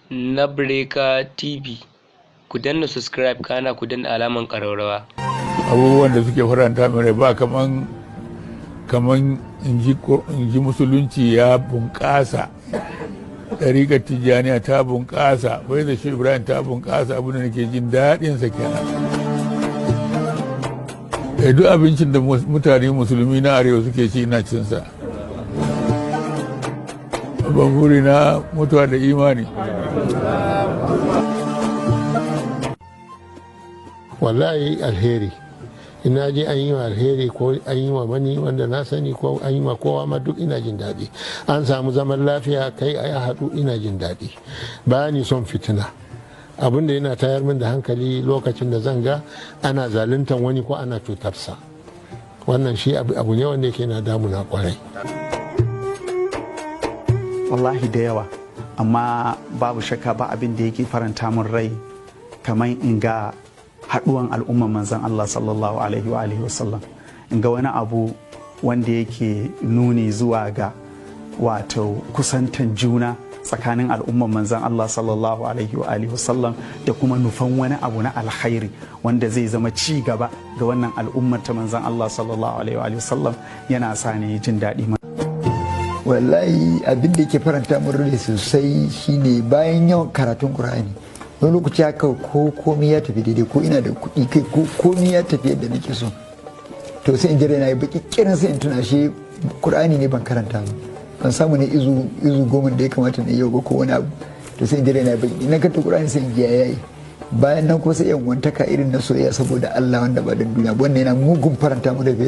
Na Breaker TV. Ku danna subscribe, kana ku danna alaman ƙararrawa. Abubuwan da suke faranta min rai ba kaman in ji musulunci ya bunƙasa, ɗariƙar Tijjaniya ta bunƙasa, wai da shi Ibrahim ta bunƙasa. Abin da nake jin daɗinsa kenan. Duk abincin da mutane musulmi na arewa suke ci, ina cinsa. Babban buri na, mutuwa da imani. Wallahi alheri, ina ji an yi wa alheri ko an yi wa mani wanda na sani ko an yi wa kowa ma, duk ina jin daɗi. An samu zaman lafiya, kai a haɗu, ina jin daɗi. Ba ni son fitina. Abin da yana tayar min da hankali, lokacin da zan ga ana zaluntan wani ko ana cutarsa, wannan shi abu ne wanda yake na damuna kwarai. Wallahi da yawa, amma babu shakka ba abin da yake faranta min rai kamar in ga haɗuwan al'umman manzan Allah sallallahu alaihi wa alihi wasallam, in ga wani abu wanda yake nuni zuwa ga wato kusantan juna tsakanin al'umman manzan Allah sallallahu alaihi wa alihi wasallam, da kuma nufan wani abu na alkhairi wanda zai zama ci gaba ga wannan al'ummar ta manzan Allah sallallahu alaihi wa alihi wasallam, yana sa ni jin daɗi. Wallahi abin da yake faranta min rai sosai shine bayan yawan karatun Qur'ani. Wani lokaci haka, ko komai ya tafi daidai, ko ina da kuɗi, kai ko komai ya tafi yadda nake so, to sai in jira na yi baki kirin, sai in tuna shi Qur'ani ne ban karanta ba, ban samu ne izu 10 da ya kamata na yau ba ko wani abu, to sai in jira na yi baki. Ina karanta Qur'ani, sai in ji yayi. Bayan nan kuma sai yan wantaka irin na soyayya saboda Allah, wanda ba dan duniya. Wannan yana mugun faranta mu da fiye.